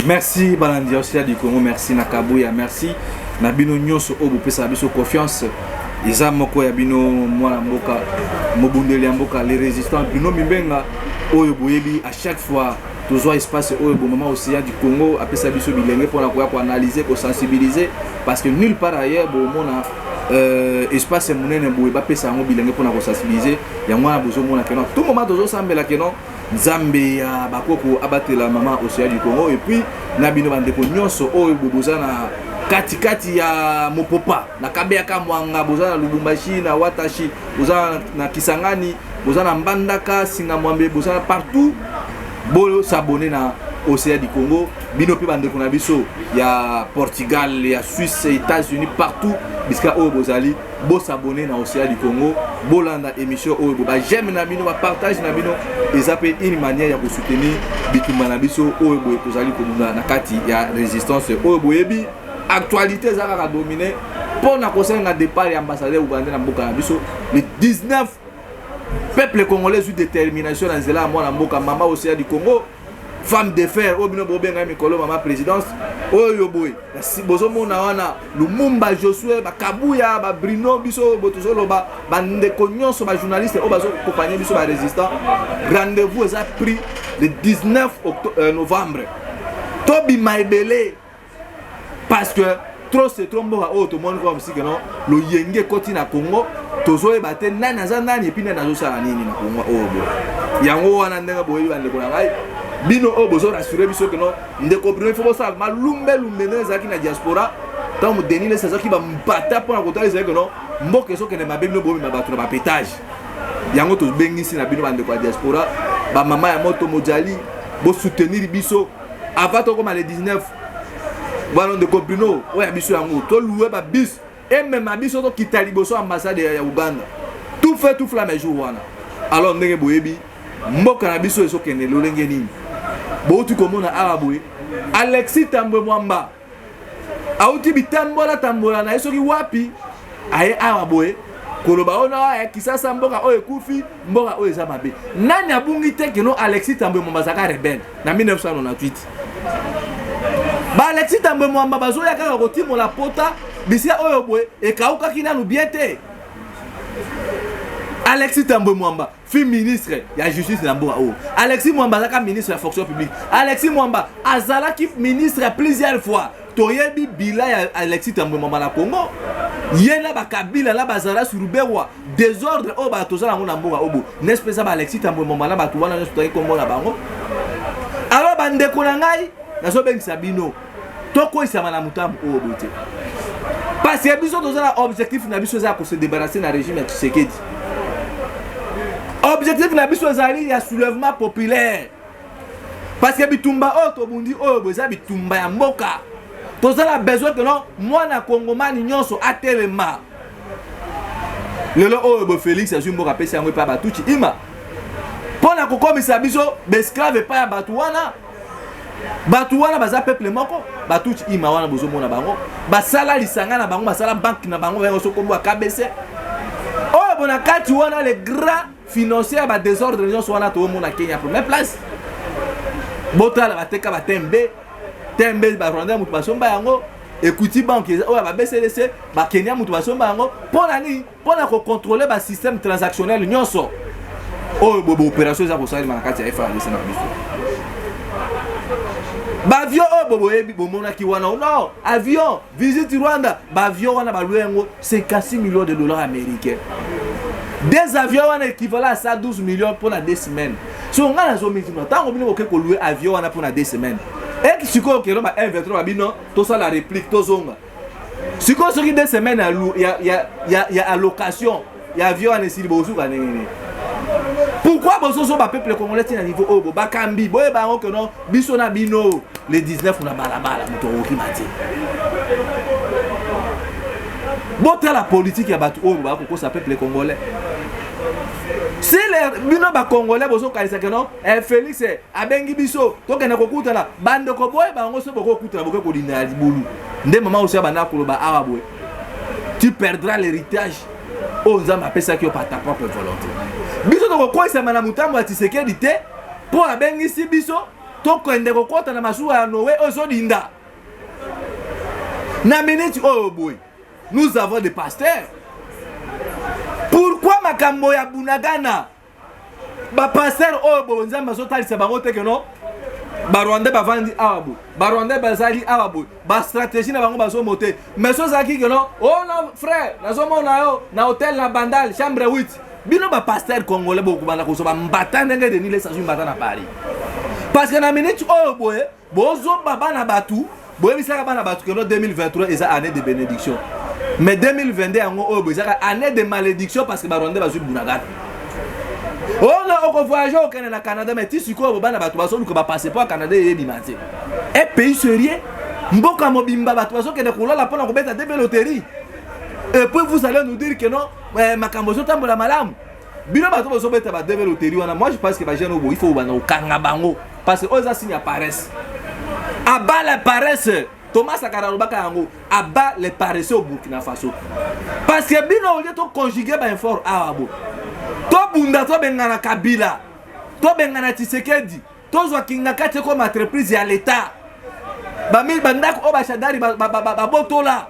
Merci balandi ya Océan du Congo, merci na Kabuya, merci na bino nyonso oyo bopesaka biso confiance. Eza moko ya bino mwana mboka, mobundeli ya mboka, les résistants Bruno Mimbenga, oyo boyebi à chaque fois tozwa espace oyo bo mama Océan du Congo apesa biso bilenge mpona koya koanalyser, kosensibiliser, parce que nulle part ailleurs bomona espace monene boye bapesa yango bilenge mpona kosensibiliser. Yango wana bozomona que non, tout moment tozosambela que non, Nzambe ya bakoko abatela mama Océan du Congo, et puis na bino bandeko nyonso oyo boza na katikati ya mopopa na Kabeya Mwanga, boza na Lubumbashi, na Watashi, boza na Kisangani, boza na Mbandaka, Singa Mwambe, boza na partout, bosabone na Océan du Congo. Bino mpe bandeko na biso ya Portugal, ya Suisse, États-Unis, partout bisika oyo bozali, bosabone na Océan du Congo, bolanda émission oyo. Bo baj'aime na bino, bapartage na bino eza mpe une manière ya kosoutenir bitumba na biso oyo boye tozali kobunda na kati ya résistance. Oyo boyebi, actualité eza kaka domine mpo na kosenga départ ya ambassadeur ougandais na mboka na biso le 19. Peuple congolais zwi détermination na nzela ya mwana mboka, mama Océan du Congo, femme de fer oyo bino bobenga mikolo mama présidence. Oyo boye bozomona wana Lumumba Josue, Bakabuya, Babrino, biso boye tozoloba, bandeko nyonso, bajournaliste oyo bazoaccompagner biso, barésistant, rendez-vous eza pris le 19 novembre. Tobima ebele parce que trop c'est trop. Mboka oyo tomoni kaka mosike no loyenge ekoti na Congo, tozoyeba te nani aza nani et puis nani azosala nini na Congo oyo boye. Yango wana ndenge boyebi, bandeko na ngai, bino oyo bozorassurer biso que non, ndeko Bruno, ifo bosala malumbelumbe ndenge ezalaki na diaspora ntango Denis Lessie azalaki bambata mpona kotala ezalaki que non, mboka ezokende mabe, bino bobima bato na bapétage. Yango tobengisi na bino bandeko ya diaspora, bamama ya moto mojali, bosoutenir biso avant tokóma le 19 wana. Ndeko Bruno, oyo ya biso yango, tolouer babus emema biso, tokita liboso ambassade ya Uganda, tout feu tout flamme jour wana. Alors ndenge boyebi, mboka na biso ezokende lolenge nini? Bouti komona awa boye Alexis Tambwe Mwamba auti bitambola tambola na ye soki wapi, aye awa boye koloba oyo na Kisasa, mboka oyo ekufi, mboka oyo eza mabe. Nani abungi te que non, Alexis Tambwe Mwamba azalaka rebelle na 1998? Baalexis Tambwe Mwamba bazoya kaka kotimola pota bisika oyo boye ekaukaki nanu bien te. Alexis Tambwe Mwamba fut ministre ya justice na mboka oyo. Alexis Mwamba azalaka ministre ya fonction publique. Alexis Mwamba azalaki ministre plusieurs fois. Toyebi bila ya Alexis Tambwe Mwamba na Congo, ye na Bakabila na bazala Ruberwa. Désordre oyo bato toza yango na mboka oyo bo n'est-ce pas, eza baAlexis Tambwe Mwamba na bato wana nyonso toyaki kombo na bango. Alors bandeko na ngai, nazobengisa bino tokweyisama na motambo oyo boye te, parce que biso toza na objectif na biso eza ya kose débarrasser na régime ya Tshisekedi. Objectif na biso ezali ya soulèvement populaire, parce que bitumba oyo tobundi oyo boye eza bitumba ya mboka. Toza na besoin que non, mwana kongomani nyonso atelema. Lelo oyo boye Félix azwi mboka, apesi yango epai ya Batutsi Hima mpo na kokomisa biso baesclave epai ya bato wana. Bato wana baza peuple moko, Batutsi Hima wana bozomona bango basala lisanga na bango, basala banque na bango, bango so kombo ya KBC oyo bona kati wana. Le grand financier ya badésordre nyonso wana toomona Kenya première place. Botala, bateka batembe tembe, Barwandais moto basomba yango. Equity Bank oyo ya baBCDC, Bakenya moto basomba yango. Mpo na nini? Mpo na kocontrôler basystème transactionnel nyonso oyo boye baopération eza kosalema na kati ya FARDC na biso. Baavion oyo bo boyebi bomonaki wana, non, avion visite Rwanda, baavion wana balouer yango 56 millions de dollars américains, des avions wana équivalent à 112 millions mpona 2 semaines. So ngai nazomituna, ntango bino boke kolouer avion wana mpona 2 semaines, eki sikoyo kelo ba 1 23 babino tosala réplique, tozonga sikoyo soki 2 semaines ya allocation ya avion wana esili, bosuka ndenge nini? Pourquoi bozozo bapeuple congolais ntina niveau oyo bo bakambi boyeba yango que non, biso na bino le 19 na balabala, moto akokima te. Botala politike ya bato oyo baya kokosa peuple congolais. Si bino bacongolais bozokanisa que non, Félix abengi biso tokende kokutana, bandeko, boyeba yango, so bokokutana, boke kolinda ya libulu. Nde mama osi abanda koloba awa boye: tu perdras l'héritage oyo Nzambe apesaki yo par ta propre volonté. Biso tokokweyisama na motambo ya Tshisekedi te mpo abengisi biso. Tokende kokota na masuwa ya Noe oyo ezodinda. Na minute oyo boye, nous avons des pasteurs. Pourquoi makambo ya Bunagana ba pasteur oyo boye Nzambe azotalisa bango te que non ba Rwandais bavandi awa boye, ba Rwandais bazali awa boye, ba stratégie na bango bazomo te. Mais so ozalaki que non, oh non frère, nazomona yo na hôtel na Bandal, chambre 8. Bino ba pasteur congolais bokobanda kozwa ba mbata ndenge Denis Lessie azwi mbata na Paris. Parce que na minute oyo boye bozoba bana batu, boyebisaka bana batu que non 2023 eza année de bénédiction. Mais 2022 yango oyo boye ezaka année de malédiction parce que ba Rwandais bazwi Bunagana. Oh non, oko voyager okende na Canada mais ti sikoyo bana batu bazoluka ba passeport ya Canada eyebima te. Un pays sérieux, mboka mobimba bato bazokende kolala mpona kobeta DV loterie. Et puis vous allez nous dire que non, eh, makambo ezotambola malamu. Bino bato bozobeta ba DV loterie wana, moi je pense que ba jeune oyo il faut banda kokanga bango parce que oyo eza signe ya paresse. À bas la paresse. Thomas Sankara alobaka yango, à bas les paresseux au Burkina Faso. Parce que bino au lieu to conjuguer ba effort awa bo. Tobunda tobengana Kabila, tobengana Tshisekedi, tozwa Kingakati ekoma entreprise ya l'État. Bamili bandako oyo bashadari babotola,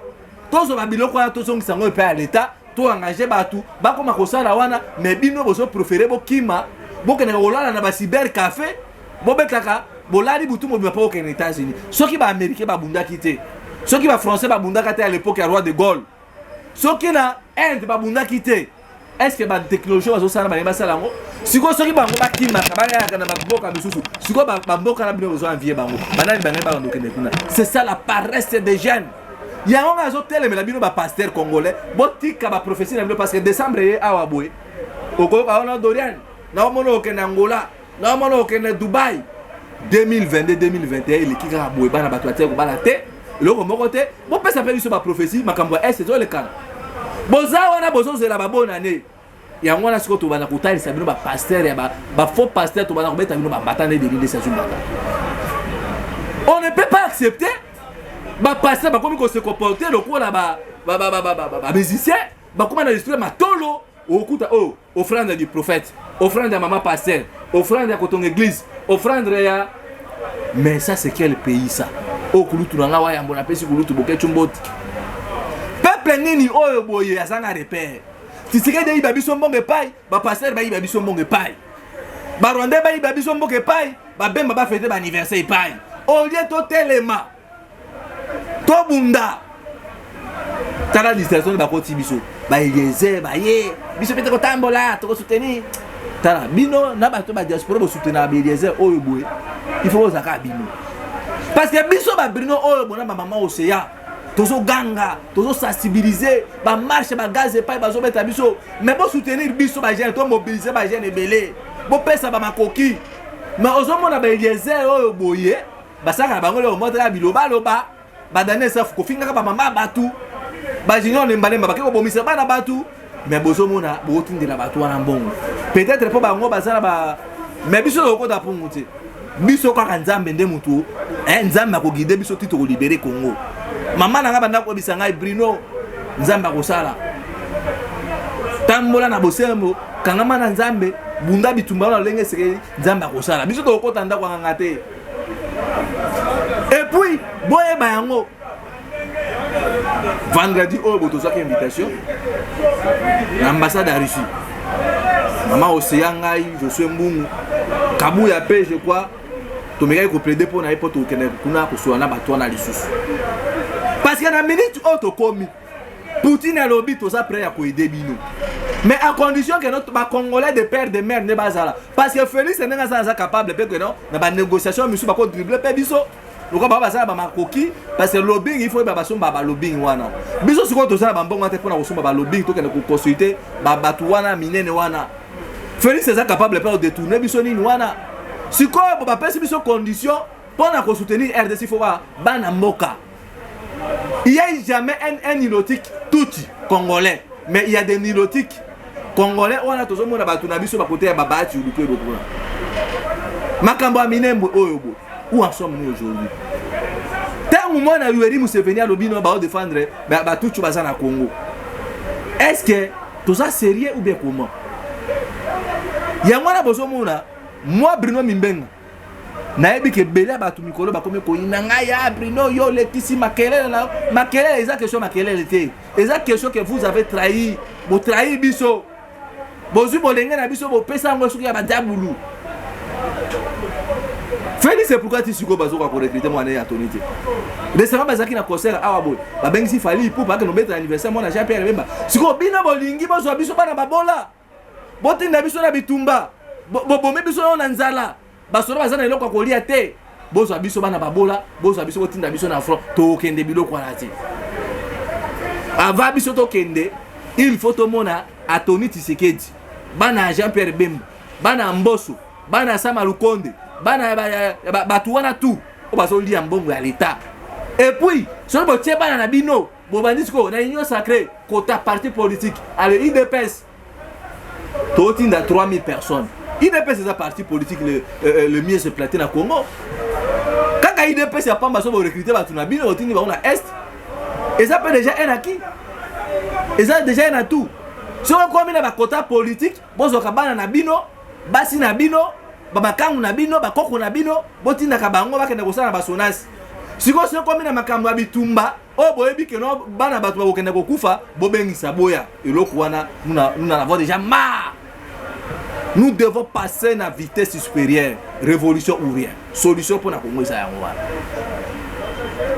tozwa ba biloko wana tozongisa yango epai ya l'État, to engager bato bakoma kosala wana. Mais bino bozo préférer bokima, bokendeka kolala na ba cyber café, bobetaka bolali butu mobimba mpo kokende États-Unis. Soki ba Américain babundaki te, soki ba Français babundaka te à l'époque ya roi de Gaulle, soki na Inde babundaki te, est-ce que ba technologie bazosala balingi basala yango? Sikoyo soki bango bakimaka bayaka na bamboka misusu, sikoyo bamboka na bino bozo envier bango, banani bangai bakanda okende kuna? C'est ça la paresse des jeunes. Yango nga azotelemela bino ba pasteur congolais, botika ba prophétie na bino parce que décembre ye awa boye okoyoka wana Dorian naomona okende Angola, naomona okende Dubai. 2022 2021 eleki kaka boye, bana bato batie kobala te, eloko moko te. Bopesa mpe biso ba prophétie, makambo ya est ezolekana, boza wana bozozela babonane yango wana. Sikoyo tobanda kotalisa bino ba pasteur ya ba faux pasteur, tobanda kobeta bino bambata nde Denis Lessie azwi mbata. On ne peut pas accepter ba pasteur bakomi kose comporter lokola ba musicien, bakoma na esprit matolo. Okuta oyo offrande du prophète, offrande ya mama pasteur, offrande ya kotonga église, offrande ya... Mais ça, c'est quel pays ça? Oyo kulutu na nga wayambo, napesi kulutu Bokecu mbote. Peuple nini oyo boye azanga repère? Tshisekedi ayiba biso mbongo epai, ba pasteur bayiba biso mbongo epai, Barwandais bayiba biso mboka epai, babemba bafete ba anniversaire epai. Au lieu totelema tobunda, tala distraction bakoti biso. Baeliezer baye, biso mpe tokotambola, tokosoutenir. Tala bino na bato ba diaspora bosoutenaka baeliezer oyo boye, il faut bozalaka bino parce que biso babrino oyo bona bamama oseya tozoganga, tozosensibiliser, bamarche, bagaz epai bazobeta biso. Mais bosoutenir biso bajeune, tomobiliser bajeune ebele, bopesa bamakoki. Mais ozomona baeliezer oyo boye basalaka na bango lelo motala bilobaloba, badaniel Safu kofingaka bamama bato, bajunior lembalemba bake kobomisa bana bato. Mais bozomona botindela bato wana mbongo, peut-être mpo bango baza na ba... Mais biso tokokota mpungu te, biso kaka Nzambe nde motu, Nzambe akoguider biso ti tokolibérer Congo. Mama na ngai banda koyebisa ngai: "Bruno, Nzambe akosala, tambola na bosembo, kangama na Nzambe, bunda bitumba wana lolenge esekeli, Nzambe akosala." Biso tokokota ndako ya nganga te. Et puis boyeba yango, vendredi oyo bo tozwaki invitation na ambassade ya Russie. Mama Oseya, ngai, Josue Mbungu, Kabuya mpe je crois tomekaki koplaider mpo na ye, mpo tokende kuna kosola na bato wana lisusu parce que na minute oyo tokomi, Poutine alobi toza prêt ya koaider bino, mais à condition que notre bacongolais de père de mère nde bazala, parce que Félix ndenge aza, aza capable mpe que non, na banégociation misusu bakodribler mpe biso lokola bango baza na bamakoki, parce que lobbying, il faut oyeba basomba balobbying wana. Biso sikoyo toza na bambongo te mpona kosomba balobbying, tokende koconsulte bato wana minene wana. Félix eza capable mpe kodétourner biso nini wana. Sikoyo bo bapesi biso condition mpona kosoutenir RDC, faut bana mboka. Il y a jamais un nilotique tutsi congolais, mais il y a des nilotiques congolais wana tozomona bato na biso bakote ya babati oluku elokuna makambo ya Minembwe oyo boye. Où en sommes-nous aujourd'hui? Ntango mwana Yoweri Museveni alobi no baodéfendre batutsi baza na Congo, est ce que toza sérieux ou bien comment? Yango wana bozomona moi Bruno Mimbenga. Nayebi ke ebele ya bato mikolo bakomi koyina ngai: "Ya Bruno, yo olekisi makelele na makelele." Eza question makelele te, eza question que vous avez trahi. Botrahi biso, bozwi bolenge na biso, bopesa yango soki ya badiabulu. Félix, pourquoi ti sikoyo bazoka korecruter mwana ye Atoni te? Récemment bazalaki na concert awa boye, babengisi Fally Ipupa akende obetela anniversaire mwana Jean Pierre Bemba. Sikoyo bino bolingi bozwa biso bana babola, botinda biso na bitumba, bobomi biso nao na nzala, basoda baza na eloko ya kolia te. Bozwa biso bana babola, bozwa biso, botinda biso na front, tokende biloko wana te. Avant biso tokende, il faut tomona Atoni Tshisekedi, bana ya Jean Pierre Bemba, bana ya Mboso, bana ya Sama Lukonde, bana ya bato wana tu oyo bazolia mbongo ya l'État. Et puis soki botie bana na bino, bobandi sikoyo na Union sacrée, kota parti politique ale UDPS, totinda 3000 personnes. UDPS eza parti politique le mieux implanté na Congo. Kaka UDPS ya pamba, so borecruter bato na bino, botindi bango na Est, eza mpe déjà un acquis, eza déjà un atout. Soki okomi na bakota politique, bozwaka bana na bino, basi na bino, bamakangu na bino, bakoko na bino, botindaka bango bakende kosala na basonasi. Sikoyo soki okomi na makambo ya bitumba oyo boyebi que non, bana bato bakokende kokufa, bobengisa boya eloko wana. Nous en avons déjà marre. Nous devons passer na vitesse supérieure, révolution ou rien. Solution mpona Kongo eza yango wana.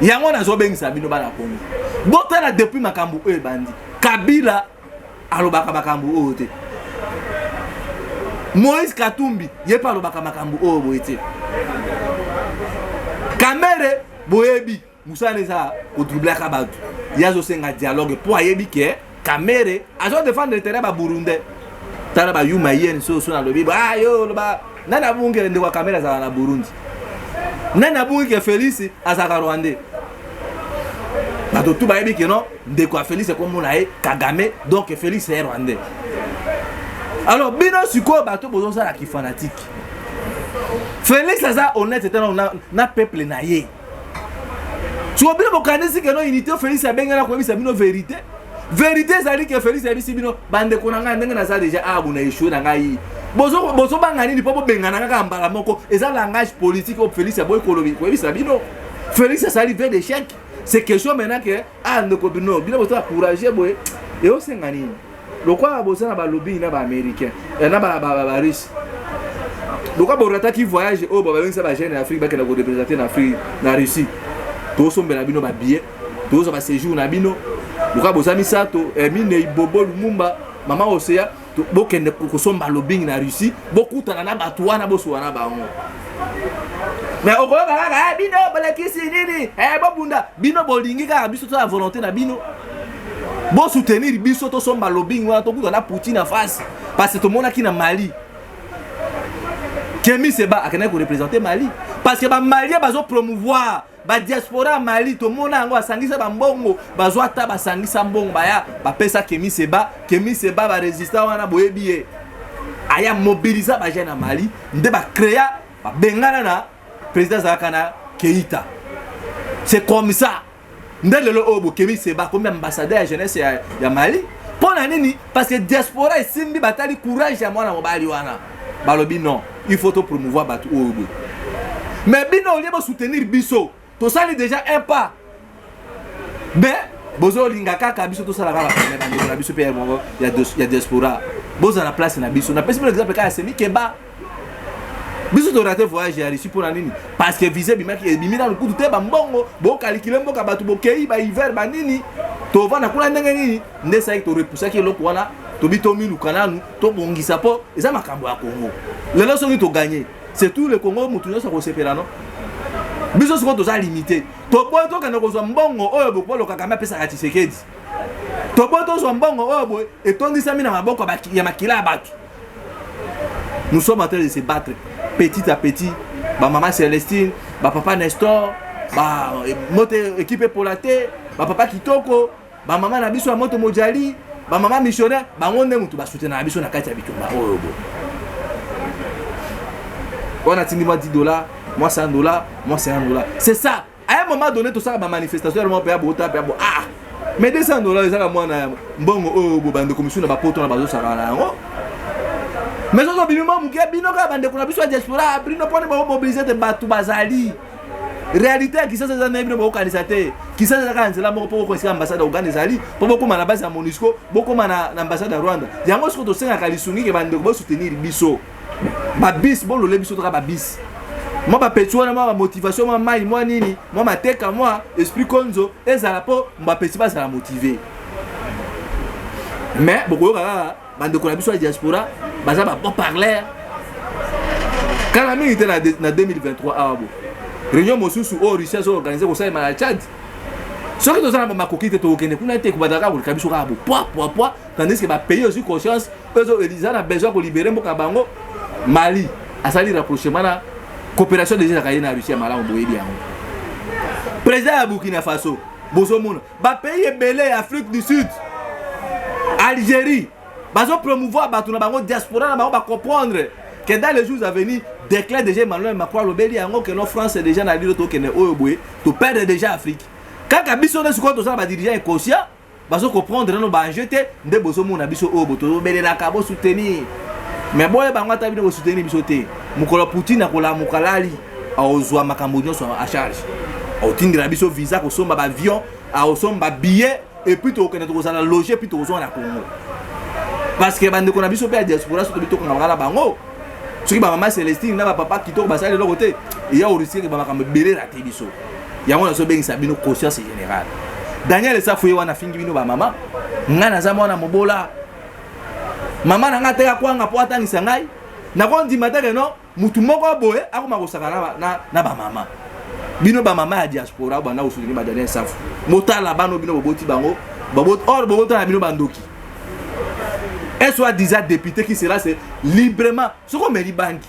Yango nazobengisa bino bana Kongo, botala depuis makambo oyo ebandi, Kabila alobaka makambo oyo te, Moïse Katumbi ye mpe alobaka makambo oyo boye te, Kamerhe boyebi mosala eza kotroublaka bato, ye azosenga dialogue mpo ayebi que Kamerhe azodéfendre intérêt baburundais. Tala bayuma ye so so nalobi ah, yo loba nani abungi? Ndeko ya Kamerhe azalaka na Burundi. Nani abungi que Félix azalaka rwandais? Bato tu bayebi que non, ndeko ya Félix ekomona ye Kagame, donc Félix ye rwandais. Alors bino sikoyo bato bozosalaki fanatique, Félix aza honnête te na peuple na ye. Sikoyo bino bokanisi que non, unité, Félix abengana koyebisa bino vérité. Vérité ezali que Félix ayebisi bino: "Bandeko na ngai, ndenge naza déjà awa na échoué na ngai, bozobanga nini mpo bobengana kaka mbala moko?" Eza langage politique oyo Félix aboyi kolobi koyebisa bino. Félix asali aveu d'échec. C'est question maintenant que ah, ndeko, bino bino boza courage boye, eosenga nini? Lokola boza na balobi na baaméricain na barusse, lokola borataki voyage oyo babengisa bajeune ya Afrique bakenda koreprésenter na Afrique, na Russie, tosombela bino babillet, tozwa baséjour na bino. Lokola boza misato, minei, Bobo Lumumba, Mama Oseya, bokende kosomba lobbying na Russie, bokutana na bato wana, bosowa na bango. Mais okoyoka kaka bino bolekisi nini, bobunda. Bino bolingi kaka biso to ya volonté na bino, bosoutenir biso, tosomba lobbying wana, tokuta na Poutine na face, parce que tomonaki na Mali, Kemi Seba akendaki koreprésenter Mali parce que bamalien bazopromouvoir badiaspora ya Mali. Tomona yango, basangisa bambongo, bazwa ata basangisa mbongo, baya bapesa Kemi Seba. Kemi Seba, barésistant wana boyebi ye, aya mobiliser bajeune ya Mali, nde bacréa, babengana na président azalaka na Keita. C'est comme ça nde lelo oyo bokemi Seba akomi ambassadeur ya jeunesse ya Mali. Mpo na nini? Parce que diaspora esimbi, batali courage ya mwana mobali wana, balobi: "Non, il faut to promouvoir bato oyo boye." Mais bino, au lieu bosoutenir biso, tosali déjà un pas, mais bozolinga kaka biso tosala kaka bandeko na biso mpe moko ya diaspora bozala na place na biso. Napesi bino exemple kaka ya Semi Keba. Biso torater voyage ya Russie mpo na nini? Parce que visa ebimaki, ebimi nanu kutu te. Bambongo bokalikile mboka, bato bokei bahiver banini, tovanda kuna ndenge nini? Nde esalaki torepusaki eloko wana. Tobi tomiluka nanu, tobongisa, mpo eza makambo ya Congo. Lelo soki togagner, c'est tout le Congo, motu nyonso akosepela. No biso sikoyo toza limité. Toboyi tokende kozwa mbongo oyo bokolo Kagame apesaka Tshisekedi. Toboyi tozwa mbongo oyo boye etondisami na maboko ya makila ya bato. Nous sommes en train de se battre petit à petit. Bamama Célestine, bapapa Nestor, bamoto équipe epola te, bapapa kitoko, bamama na biso ya moto mojali, bamama missionnaire, bango nde motu basoutenaka biso na kati ya bitumba oyo. Bo wana atindi mwa 10 $, mwa 100 $, mwa 50 $, c'est ça. À un moment donné tosala bamanifestation moko mpe ya bota mpe ya bo. Ah, mais 200 $ ezaka mwana mbongo oyo bo bandeko misusu na bapoto na bazosala na yango. Mais soki obimi mwa moke, bino kaka bandeko na biso ya diaspora, bino mpona bakomobilize te, bato bazali. Réalité ya Kinshasa eza ndenge bino bokokanisa te. Kinshasa eza kaka nzela moko mpo bokoma esika ambassade ya Uganda ezali, mpo bokóma na base ya MONUSCO, bokóma na ambassade ya Rwanda. Yango sikoyo tosengaka lisungi ke bandeko bosoutenir biso, babis bolole biso toka babis, mwa bapeti wana, mwa bamotivation, mwa mai, mwa nini, mwa mateka, mwa esprit konzo ezala mpo bapeti bazala motive. Mais bokoyoka kaka bandeko na biso ya diaspora baza babon parler. Kala mingi te, na 2023 awa, bo réunion mosusu oyo Russie azoorganize kosalema na Tchad, soki toza na bamakoki te, tokokende kuna te. Kobandaka koleka biso kaka bo poi poi poi, tandis que bapays ozwi conscience oyo eza na besoin kolibérer mboka bango. Mali asali rapprochement na coopération déjà ezalaka ye na Russie ya malamu, boyebi yango. Président ya Burkina Faso, bozomona bapays ebele ya Afrique du Sud, Algérie, bazopromouvoir bato na bango, diaspora na bango, bacomprendre que dans les jours à venir, déclare déjà Emmanuel Macron alobeli yango ke no, France déjà na lilo, tokende oyo boye, toperdre déjà Afrique. Kaka biso nde sikoyo toza na badirigeant inconscient, bazocomprendre nano baenjeu te. Nde bozomona biso oyo bo tozobelelaka bosoutenir, mais boyeba yango, ata bino bosoutenir biso te, mokolo Poutine akolamuka lali, akozwa makambo nyonso a charge, aotindela biso visa, kosomba baavion, akosomba billet, et puis tokokende, tokozala loge, puis tokozonga na Congo. Parce que bandeko na biso mpe ya diaspora, so tobi tokanga na bango, soki bamama Célestine na bapapa kitoko basali eloko te, eya korisquer bamakambo ebele rate biso. Yango nazobengisa bino conscience générale. Daniel Safu ye wana afingi bino bamama. Ngai naza mwana mobola, mama na ngai ateka kwanga mpo atangisa ngai. Nakondima te keno mutu moko boye akoma kosaka na bamama. Bino bamama ya diaspora, banda kosoutenir ba Daniel Safu, motala bano bino boboti bango or bobotala bino bandoki. Un soi-disant député qui sera, c'est librement. Soki omeli bangi,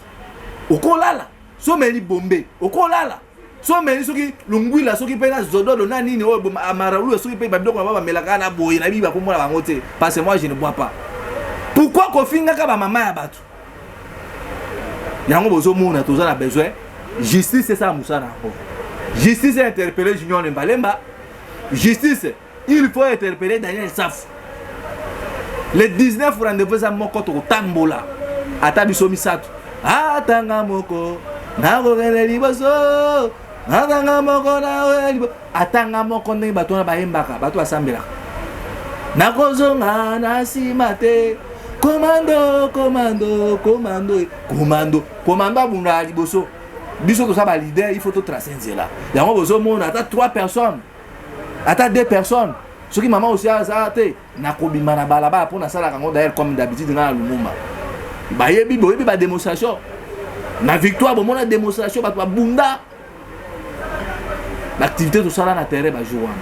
okolala. So omeli bombe, okolala. So omeli soki lungwila, soki mpe na zododo na nini oyo amaraulu, soki mpe babiloko na bango bamelaka na boye, nayebi bakomona bango te, parce que moi je ne bois pas. Pourquoi kofingaka bamama ya bato? Yango bozomona, toza na besoin justice esala mosala yango. Justice interpellé Junior Lembalemba, justice il faut interpeller Daniel Safu. Le 19, rendez-vous eza moko, tokotambola ata biso misato, atanga moko nakokende liboso, atanga moko na atanga moko, ndenge bato wana bayembaka, bato basambelaka, nakozonga na nsima te. Komando, komando, komando, komando, komando abundaka liboso. Biso toza baleader, il faut totrace nzela. Yango bozomona, ata 3 personnes, ata 2 personnes, soki mama osi aza te, nakobima na balabala mpo nasalaka yango. D'ailleurs, comme d'habitude, ngai na Lumumba bayebi, boyebi badémonstration na Victoire, bomona démonstration, bato babunda, baactivité tosala na terrain bajour wana.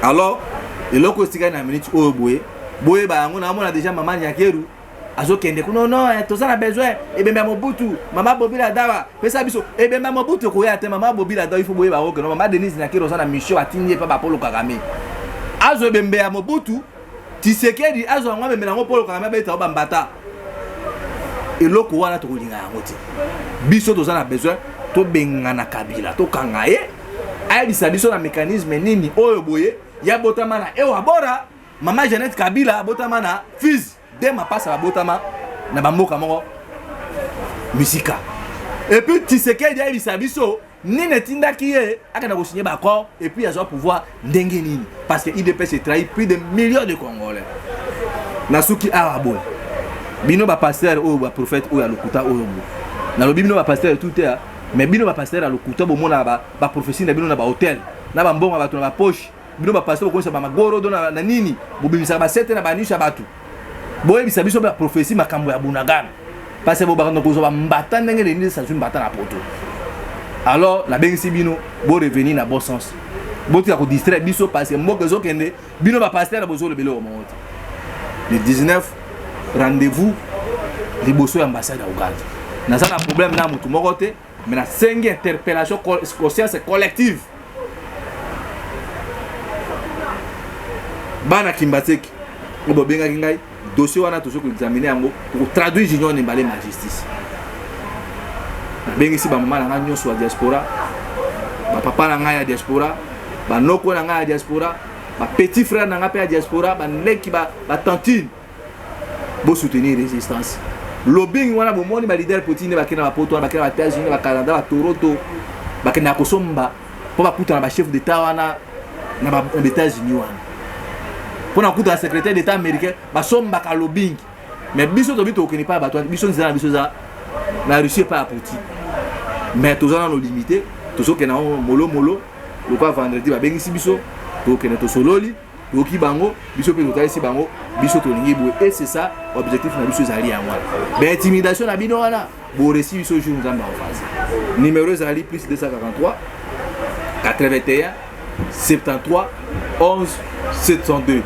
Alors eloko etikali na minute oyo boye, boyeba yango, naomona déjà mama Nyakeru azokende kuna. Non, toza na besoin ebembe ya Mobutu. Mama Bobila Dawa, pesa biso ebembe ya Mobutu. Ekoya te, mama Bobila Dawa. Il faut boyeba okeno mama Denise Nyakeru oza na mission, atindi ye mpe bapolo Kagame azwa ebembe ya Mobutu. Tisekedi azwa yango, amemela yango Polo Kagame, abeta yo bambata. Eloko wana tokolinga yango te. Biso toza na besoin tobengana Kabila, tokanga ye, ayebisa biso na mécanisme nini oyo boye ya botama na Ewa Bora. Mama Jeannette Kabila abotama na Fizi, de mapasa babotama na bamboka moko misika. Et puis Tshisekedi ayebisa biso nini etindaki ye akenda kosigner baaccord, et puis azwa pouvoir ndenge nini, parce que UDPS trahi plus de millions de Congolais. Nasuki awa boye. Bino bapasteur oyo, baprophète oyo ya lokuta oyo boye, nalobi bino bapasteur tout te, mais bino bapasteur ya lokuta, bomona baprophétie na bino na bahotel, na bambongo ya bato na bapoche. Bino bapasteur bokomisa bamagorodo na nini, bobimisaka basete na banishe ya bato. Boyebisa biso baprophétie makambo ya Bunagana, parce que bobakanda kozwa bambata ndenge Denise azwi mbata na poto. Alors nabengisi bino borevenir na bon sens, botika kodistraire biso, parce que mboka ezokende, bino bapasteur bozolobela eloko moko te. Le 19, rendez-vous liboso ya ambassade ya Uganda. Naza na problème na motu moko te, mais nasengi interpellation, conscience collective. Bana Kimbanseke oyo bobengaki ngai, dossier wana tozoki koexamine yango, tokotraduire Junior Nembale na justice. Nabengisi bamama na ngai nyonso ya diaspora, bapapa na ngai ya diaspora, banoko na ngai ya diaspora, bapetit frère na ngai mpe ya diaspora, bandeki, batantine, bosoutenir résistance. Lobbying wana, bomoni baleader politique nde bakende na bapoto wana, bakende na baÉtats-Unis, baCanada, baToronto, bakendaka kosomba mpo bakutana bachef d'état wana na baÉtats-Unis wana, mpona kokutana secrétaire d'état américain, basombaka lobbying. Mais biso tobi tokokende epai ya bato wana. Biso, nzela na biso eza na Russie, epai ya Poutine, mais toza nano limité. Tozokende yango molomolo. Lokola vendredi babengisi biso, tokokende, tosololi, toyoki bango, biso mpe totalisi bango biso tolingi boye. Et c'est ça objectif na biso, ezali yango wana. Baintimidation na bino wana, boresi biso jour Nzambe akofasi. Numéro ezali plus 243 81 73 11 702,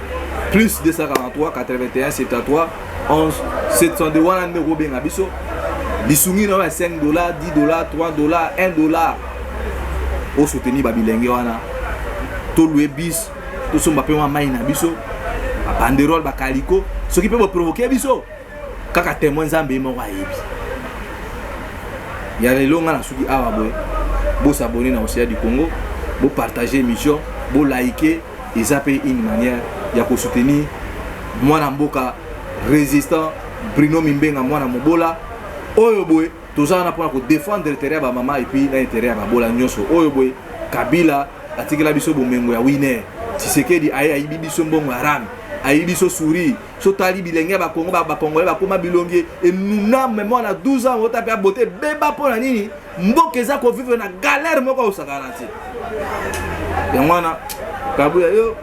plus 243 81 73 11 702. Wana nde okobenga biso. Lisungi na yo ya 5 $, 10 $, 3 $, 1 $, osoutenir babilenge wana. Tolouer bus, tosomba mpe mwa mai na biso, babanderole, bakaliko. Soki mpe boprovoquer biso, kaka témoin Nzambe ye moko ayebi. Ya lelo, nga na soki awa boye, bos'abonner na Océan du Congo, bopartager émission, boliker. Eza mpe une manière ya kosoutenir mwana mboka résistant Bruno Mimbenga, mwana mobola oyo boye. Toza wana mpona kodéfendre intérêt ya bamama et puis na intérêt ya babola nyonso oyo boye. Kabila atikela biso bomengo ya winer. Tshisekedi aye, ayibi biso mbongo ya RAM, ayibi biso sourire. So tali bilenge ya Bakongo, Bakongole bakóma bilongi enuna. Me mwana 12 ans ota mpe abote ebeba. Mpo na nini? Mboka eza kovivre na galère moko akosakana te. Yango wana, Kabuya yo.